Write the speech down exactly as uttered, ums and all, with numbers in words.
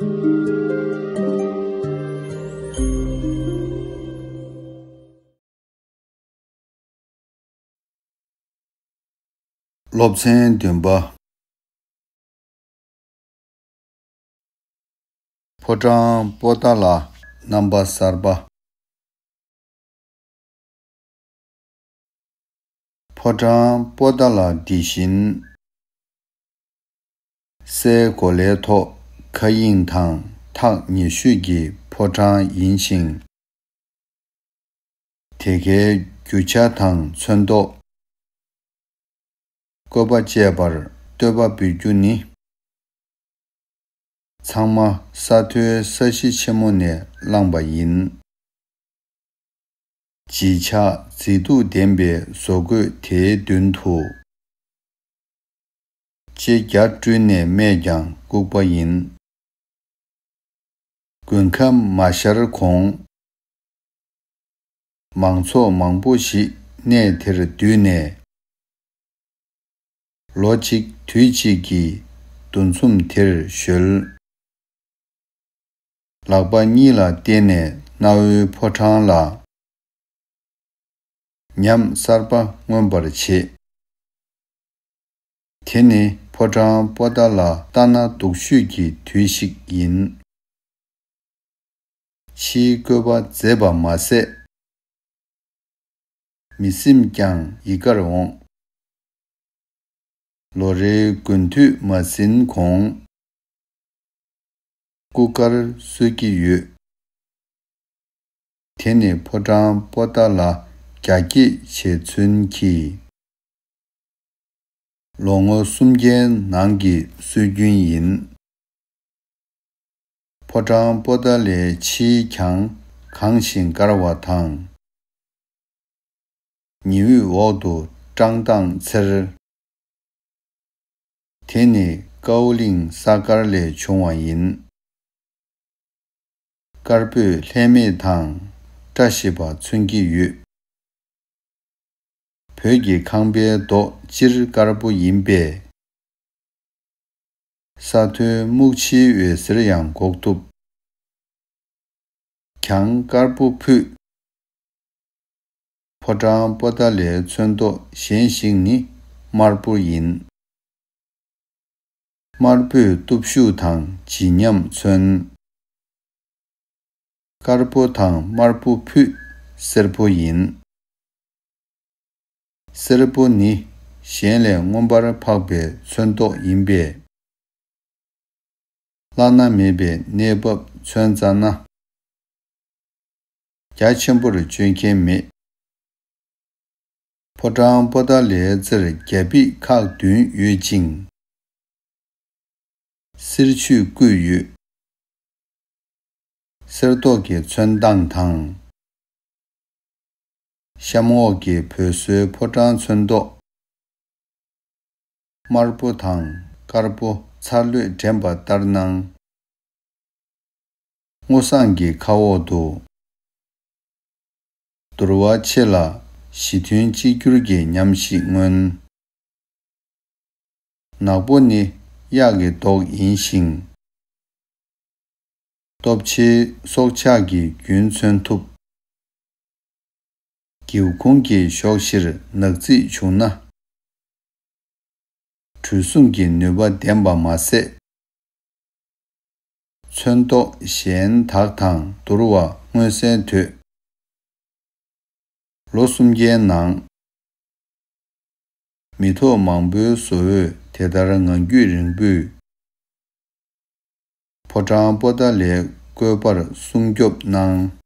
སློབ་ཚན་བདུན་པ། ཕོ་བྲང་པོ་ཏཱ་ལ་རྣམ་པ་གསར་པ། ཕོ་བྲང་པོ་ཏཱ་ལ་འདི་བཞིན། སའི་གོ་ལའི་ཐོག་མཁའ་དབྱིངས་དང་ཐག་ཉེ་ཤོས་ཀྱི་ཕོ་བྲང་ཡིན་ཞིང་། དེ་གའི་རྒྱུ་ཆ་དང་ཚོན་མདོག་བཀོད་པ་བཅས་པར་བསྟོད་པ་འབུལ་རྒྱུ་ནི། ཚང་མ་ས་མཐོའི་ས་གཞི་ཆེན་མོ་ནས་བླངས་པ་ཡིན། བརྗིད་ཆགས་མཛེས་སྡུག་ལྡན་པའི་བཟོ་བཀོད་དེའི་མདུན་དུ། ལྕེ་བརྒྱ་བཀྲུས་ནས་སྨྲས་ཀྱང་ལྐུགས་པ་ཡིན། དགུན་ཁ་མ་ཤར་གོང་། མང་ཚོགས་མང་པོ་ཞིག་གནས་དེར་འདུས་ནས། ལོ་གཅིག་དུས་གཅིག་གི་འདུ་འཛོམས་དེར་གཞོལ། ལག་པ་གཉིས་ལ་བརྟེན་ནས་གནའ་བོའི་ཕོ་བྲང་ལ་ཉམས་གསར་པ་མངོན་པར་བྱེད། དེ་ནི་ཕོ་བྲང་པོ་ཏཱ་ལ་ལྟ་ན་སྡུག་ཤོས་ཀྱི་དུས་ཤིག་ཡིན། ཕྱིའི་བཀོད་པ་མཛེས་པ་མ་ཟད། མི་སེམས་ཀྱང་ཡིད་ཀར་འོང་། ལོ་རེའི་དགུན་དུས་མ་ཟིན་གོང་། སྐུ་དཀར་གསོལ་གྱི་ཡོད། དེ་ནི་ཕོ་བྲང་པོ་ཏཱ་ལ་རྒྱ་སྐྱེད་བྱས་ཚུན་གྱི་ལོ་ངོ་སུམ་བརྒྱའི་ནང་གི་སྲོལ་རྒྱུན་ཡིན། ཕོ་བྲང་པོ་ཏཱ་ལའི་ཕྱིའི་གྱང་གང་ཞིང་དཀར་བ་དང་། ཉི་འོད་འོག་ཏུ་བཀྲག་མདངས་འཚེར། དེ་ནི་ཀའོ་གླིང་ས་དཀར་ལས་བྱུང་བ་ཡིན། དཀར་པོས་ལྷད་མེད་དང་བཀྲ་ཤིས་པ་མཚོན་གྱི་ཡོད། བོད་ཀྱི་ཁང་པའི་མདོག་སྤྱིར་དཀར་པོ་ཡིན་པས། ས་མཐོའི་སྨུག་ཕྱིའི་འོད་ཟེར་ཡང་འགོག་ཐུབ། གྱང་དཀར་པོ་ཕུད། ཕོ་བྲང་པོ་ཏཱ་ལའི་ཚོན་མདོག་གཞན་ཞིག་ནི་དམར་པོ་ཡིན། དམར་པོས་སྟོབས་ཤུགས་དང་ལྗིད་ཉམས་མཚོན། དཀར་པོ་དང་དམར་པོ་ཕུད་སེར་པོ་ཡིན། སེར་པོ་ནི་གཞན་ལས་མངོན་པར་འཕགས་པའི་ཚོན་མདོག་ཡིན་པས། བླ་ན་མེད་པའི་གནས་བབ་མཚོན་ཙ་ན། རྒྱ་ཆེན་པོར་སྤྱོད་མཁན་མེད། ཕོ་བྲང་པོ་ཏཱ་ལའི་རྩེར་རྒྱ་ཕིགས་ཁག་བདུན་ཡོད་ཅིང་། གསེར་ཆུས་བརྐོས་ཡོད། གསེར་མདོག་གི་ཚོན་མདངས་དང་། གཤམ་འོག་གི་བོད་བཟོའི་ཕོ་བྲང་ཚོན་མདོག་དམར་པོ་དང་དཀར་པོ་འཚར་ལོས་འགྲན་པ་ལྟར་སྣང་། སྔོ་བསངས་ཀྱི་ཁ་འོག་ཏུ། དུར་བ་ཆེ་ལ་ཞི་མཐུན་གཅིག་གྱུར་གྱི་ཉམས་ཤིག་མངོན། ནག་པོ་ནི་གཡག་གི་མདོག་ཡིན་ཞིང་། སྟོབས་ཆེའི་སྲོག་ཆགས་ཀྱི་རྒྱུན་མཚོན་ཐུབ། སྒེའུ་ཁུང་གི་གཞོགས་ཕྱིར་ནག་རྩིས་བྱུང་ན། གྲུ་གཟུངས་ཀྱི་ནུས་པ་ལྡན་པ་མ་ཟད། ཚོན་མདོག་གཞན་དག་དང་བསྡུར་བ་མངོན་གསལ་དོད། ལོ་སུམ་བརྒྱའི་ནང་། མི་ཐོག་མང་པོའི་བཟོ་བོས་དེ་ལྟར་ངང་རྒྱུད་རིང་པོས། ཕོ་བྲང་པོ་ཏཱ་ལའི་བཀོད་པར་སྲུང་སྐྱོབ་གནང་།